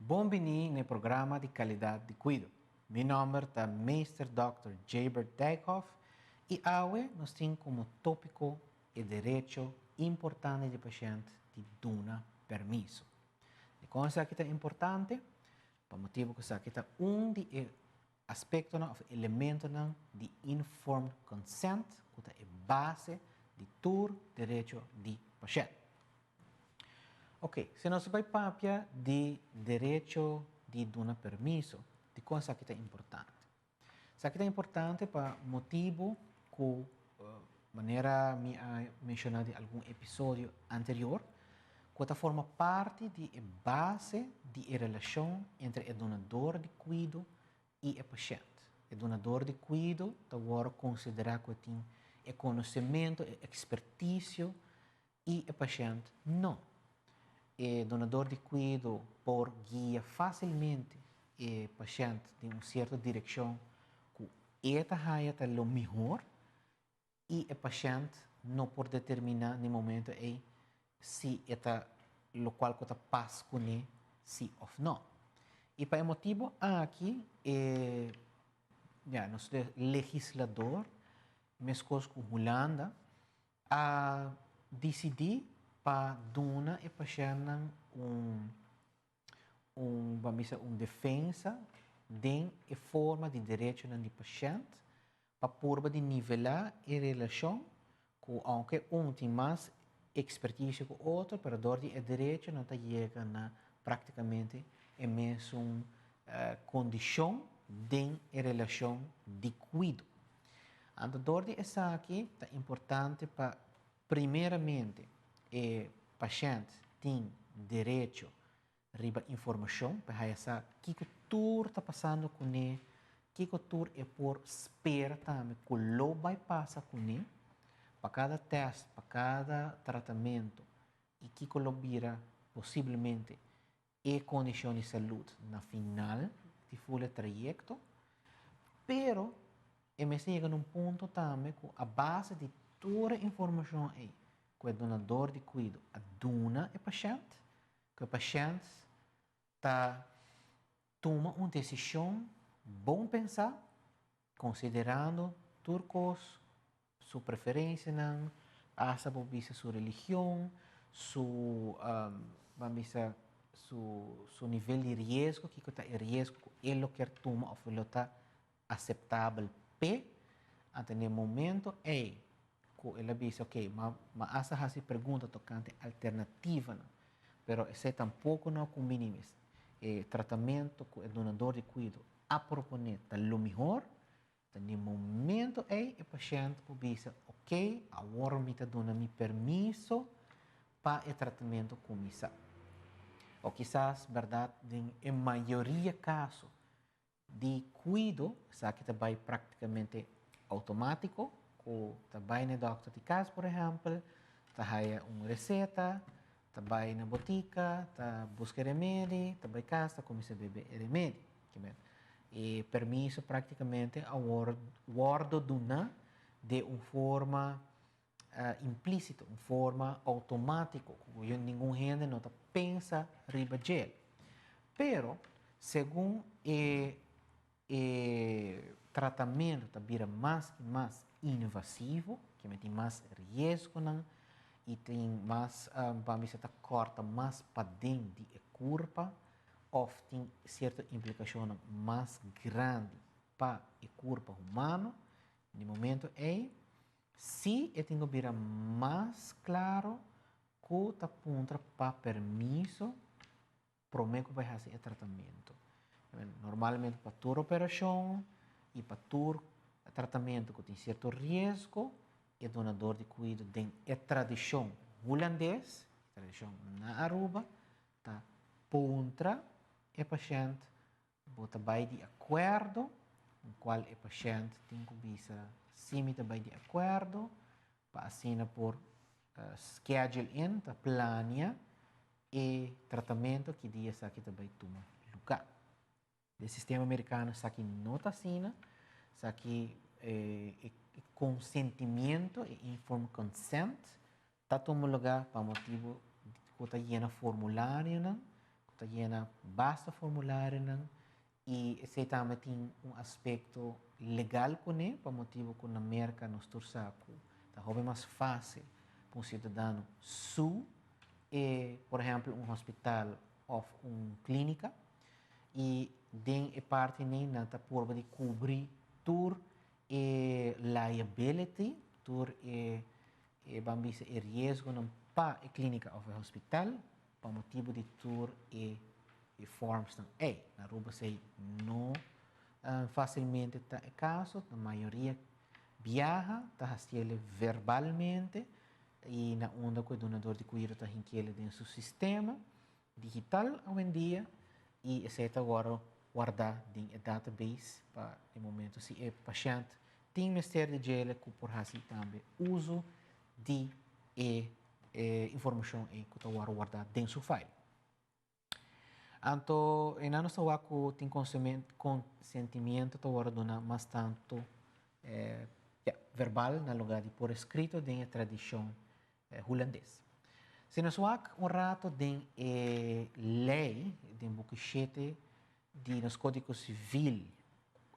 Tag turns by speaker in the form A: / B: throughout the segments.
A: Bon bini na programa di Calidad di Cuido. Mi nomber ta Meester Dr. Jabert Dijkhoff y awe nos tin como topico e derecho importante di pashent di duna permiso. Dicon esaki ta importante? Pa motibo cu esaki ta un di e aspectonan of elementonan di informed consent cu ta e base di tur derecho di pashent. Ok, si nos bay papia di derecho di duna permiso, dicon esaki ta importante? Esaki ta importante pa motibo cu, manera mi a menciona den algun episodio anterior, cu ta forma parti di e base di e relacion entre e dunador di cuido y e pashent. E dunador di cuido ta wordo considera cu e tin e conocemento, e experticio y e pashent no. E dunador di cuido por guia facilmente e pashent den un cierto direccion cu e ta haya ta lo mihor y e pashent no por determina na e momento ey si e ta locual cu ta pas cune si of no. Y pa e motibo aki e ya nos legislador mescos cu Hulanda a disidí pa duna e pashèntnan un un ban bisa un defensa den e forma di derechonan di pashènt pa purba di nivelá e relashon ku ounke un tin mas ekspertisio ku otro pero dor di e derecho nan ta yega na praktikamente e mesun kondishon den e relashon di kuido. Anto dor di esaki ta importante pa primeramente e pashènt tin derecho riba informashon pa haya sa kiko tur ta pasando kuné, kiko tur e por spera tambe ku lo bai pasa kuné pa kada tèst, pa kada tratamentu i kiko lo bira posiblemente e kondishon di salud na final di ful e trayekto, pero e mester yega na un punto tambe ku a base di tur e informashon ei ku e dunador di kuido a duna e pashènt, ku e pashènt ta tuma un desishon bon pensá, konsiderando tur kos, su preferensianan, asta por bisa su religion, su, ban bisa, su, su nivel di riesgo, kiko ta e riesgo ku e lo kier tuma òf lo ta aseptabel p'e. Anto na e momento ei ku el a bisa, ok, ma, ma asta hasi pregunta tokante alternativanan, pero esei tampoko no a kumbini mi. E tratamentu ku e dunador di kuido a proponé ta lo mihor. Ta den momento ei e pashènt por bisa, Ok, awor mi ta duna mi permiso pa e tratamentu kuminsá. O kisas, bèrdat, den e mayoria kaso di kuido, esaki ta bai praktikamente outomátiko, ku ta bai na e dòkter di kas, por ehèmpel, ta haya un reseta, ta bai na botika, ta buska e remedi, ta bai kas, ta kuminsá bebe e remedi. E permiso práktikamente a wòrdu duná den un forma implísito, un forma outomátiko, ku ningun hende no ta pensa riba dje. Pero, segun e e tratamentu ta bira mas i mas invasivo, ke tin mas riesgonan i tin mas, ban bisa ta kòrta mas paden di e kurpa, òf tin sierto implikashonnan mas grandi pa e kurpa humano, di momento ei si e tin ku bira mas klaro ku ta puntra pa permiso promé ku bai hasi e tratamentu. Normalmente pa tur operashon i pa tur tratamentu ku tin sierto riesgo, e dunador di kuido den e tradishon hulandes, e tradishon na Aruba, ta puntra e pashènt, Bo ta bai di akuerdo? Un kual e pashènt tin ku bisa si mi ta bai di akuerdo, pa asina por schedule in, ta plania e tratamentu ki dia esaki ta bai tuma lugá. Den sistema merikano esaki no ta asina, esaki e konsentimiento, e informed consent, ta tuma lugá pa motibu ku ta yena formularionan. ta yena basta formularionan i esei tambe tin un aspekto legal kuné, pa motibu ku na Merka nos tur sa ku ta hopi mas fásil pa un siudadano sue e, por ehèmpel, un hospital òf un klínika, i den e parti nei nan ta purba di kubri tur e liability, tur e e ban bisa e riesgonan pa e klínika òf e hospital pa motibu di tur e e formsnan ei. Na Aruba esei no fásilmente ta e kaso, na mayoria biaha ta hasiele verbalmente i na unda ku e dunador di kuido ta hinkiele den su sistema digital awendia i esei ta wòrdu wardá den e database pa e momento si e pashènt tin mester di djele ku por hasi tambe uso di e informashon ei ku ta wòrdu wardá den su file. Anto einan nos ta wak ku tin konsentimiento ta wòrdu duna mas tantu ya, verbal na lugá di por eskrito den e tradishon hulandes. Si nos wak un rato den e lei, den buki shete di nos Kódigo Sivil,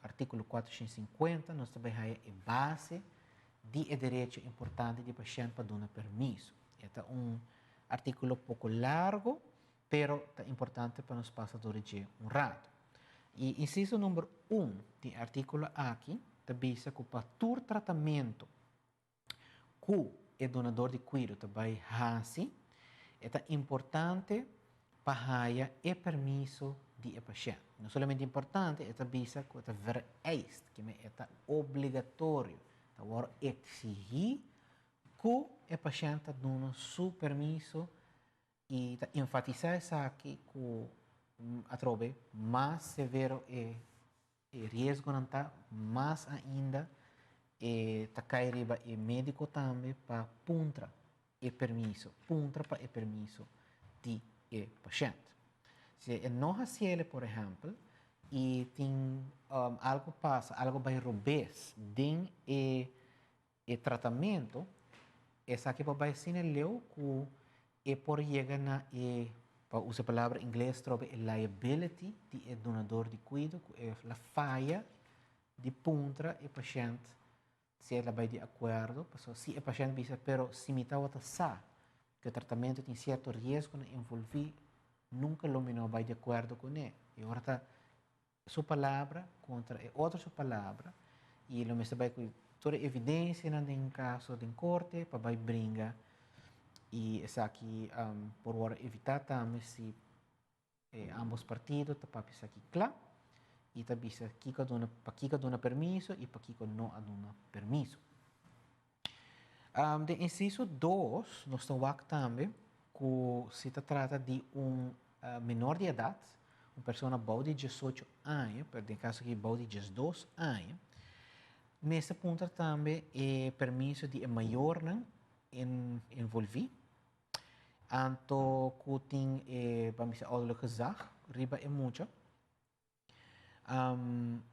A: artíkulo 450, nos ta bai haya e base di e derecho importante di pashènt pa duna permiso. E ta un artíkulo poko largo, pero ta importante pa nos pasa dor di dje un rato. E insiso number un di e artíkulo aki ta bisa ku pa tur tratamentu ku e dunador di kuido ta bai hasi, e ta importante pa haya e permiso di e pashènt. No solamente importante, e ta bisa ku e ta vereist, keme e ta obligatorio, ta wòrdu eksigí ku e pashènt ta duna su permiso i ta enfatisá esaki ku atrobe mas severo e E riesgonan ta mas ainda e ta kai riba e médiko tambe pa puntra e permiso, puntra pa e permiso di e pashènt. Si e no hasiele por ehèmpel i tin algu pasa, algu bai robes den e E tratamentu, esaki por bai asina leu ku e por yega na e, pa usa e palabra ingles trobe, e liability di e dunador di kuido ku e la faya di puntra e pashènt si el a bai di akuerdo, pasobra si e pashènt bisa pero si mi tabata sa ku e tratamentu tin sierto riesgonan envolví nunka lo mi no a bai di akuerdo kuné. E ora ta su palabra contra e otro su palabra y lo mester bay cu tur e evidencianan den caso den corte pa bay bringa y esaki por worde evita tambe si e ambos partido ta papia esaki cla y ta bisa kico a duna pakico a duna permiso y pakico no a duna permiso. Den inciso dos nos ta wak tambe cu si ta trata di un menor di edad, un persona bou di diesocho aña, pero den caso aki bou di diesdos aña, mester puntra tambe e permiso di e mayornan envolvi, anto cu tin e, ban bisa, ouderlijk gezag riba e mucha.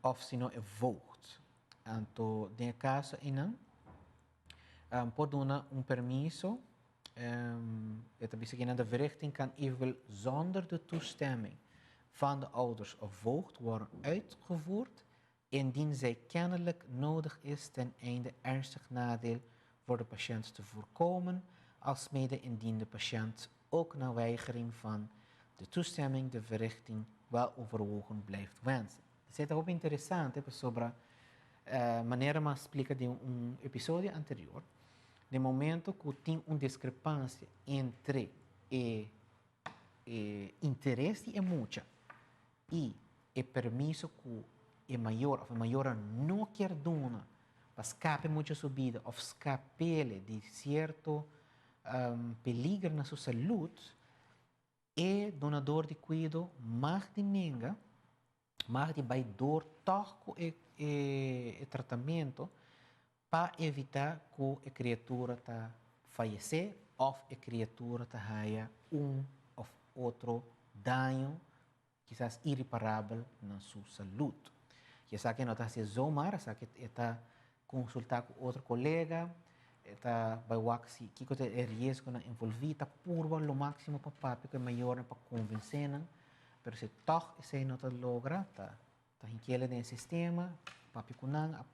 A: Of si no e voogd. Anto den e caso einan por duna un permiso, e ta bisa kinan de verrichting kan eventueel zonder de toestemming van de ouders of voogd worden uitgevoerd indien zij kennelijk nodig is ten einde ernstig nadeel voor de patiënt te voorkomen, alsmede indien de patiënt ook na weigering van de toestemming de verrichting wel overwogen blijft wensen. Esei ta hopi interesante pasobra manera mi a splika den un episodio anterior, den momento ku tin un diskrepansia entre e e interes di e mucha i e permiso ku e mayor òf e mayornan no kier duna pa skape mucha su bida òf skap'ele di sierto peliger na su salud, e donador di kuido mag di nenga, mag di bai door tòg ku e e tratamentu pa evitá ku e kriatura ta fayesé òf e kriatura ta haya un òf otro daño kisas iriparabel na su salud. I esaki no ta hasié zomaar, esaki e ta konsultá ku otro kolega. Ta bai wak si kiko ta e riesgonan envolví, ta purba lo máksimo pa papia ku e mayornan pa konvensé nan, pero si tòg esei no ta logra, ta ta hink'el den e sistema, papia ku nan, a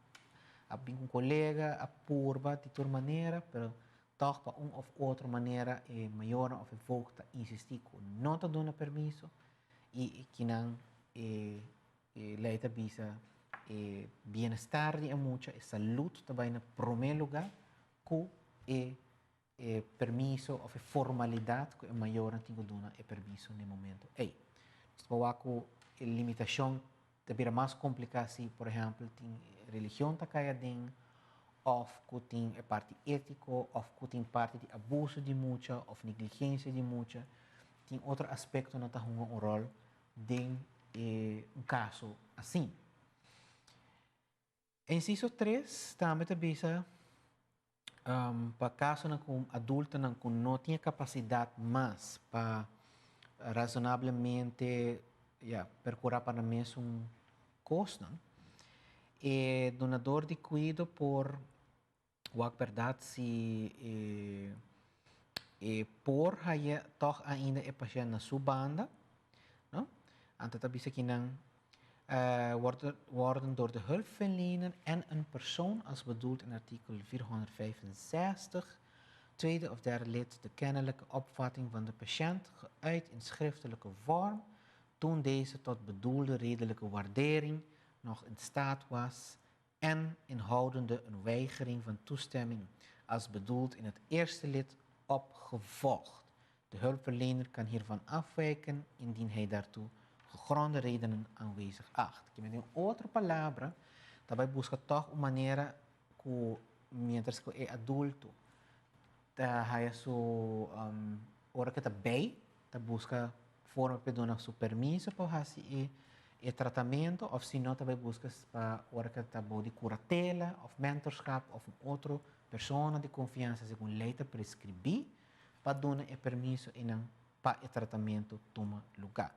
A: a bin ku un kolega, a purba di tur manera, pero tòg pa un òf otro manera e mayornan òf e voogd ta insistí ku no ta duna permiso i kinan e E lei ta bisa e bienestar di e mucha, e salud ta bai na promé lugá ku e e permiso òf e formalidat ku e mayornan tin ku duna e permiso na e momento ei. Nos ta wak ku e limitashon ta bira mas kompliká si, por ehèmpel, tin religion ta kai aden òf ku tin e parti étiko òf ku tin parti di abuso di mucha òf negligensia di mucha. Tin otro aspektonan ta hunga un ròl den e un caso asin. E inciso 3 tambe ta bisa pa casonan cu adultonan cu no tin e capacidad mas pa razonablemente ya percura pa nan mesun cosnan, e dunador di cuido por Wak berdad si e e por haya tog ainda e pashent na su banda, no? Anto ta bisa kinan worden, worden door de hulpverlener en een persoon als bedoeld in artikel 465, tweede of derde lid, de kennelijke opvatting van de patiënt geuit in schriftelijke vorm toen deze tot bedoelde redelijke waardering nog in staat was en inhoudende een weigering van toestemming als bedoeld in het eerste lid opgevolgd. De hulpverlener kan hiervan afwijken indien hij daartoe gegronde redenen aanwezig acht. Ke men den otro palabra, ta bai buska tòg un manera ku mientras ku e adulto ta haya su ora ku e ta bei, ta buska forma pa e duna su permiso pa hasi e e tratamentu of si no ta bai buska pa ora ku ta bou di kuratela of mentorschap of un otro persona di konfiansa segun lei ta preskribí pa duna e permiso einan pa e tratamentu tuma lugá.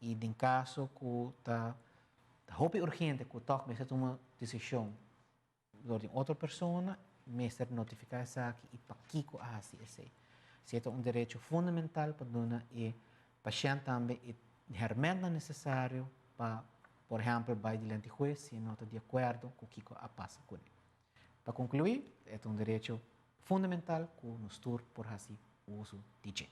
A: I den kaso ku ta hopi urgente ku tòg mester tuma desishon dor di un otro persona, mester notifiká esaki i pakiko a hasi esei. Si e ta un derecho fundamental pa duna e pashènt tambe e hèrmèntnan nesesario pa, por ehèmpel, bai dilanti hues si e no ta di akuerdo ku kiko a pasa kuné. Pa konkluí, e ta un derecho fundamental ku nos tur por hasi uso di dje.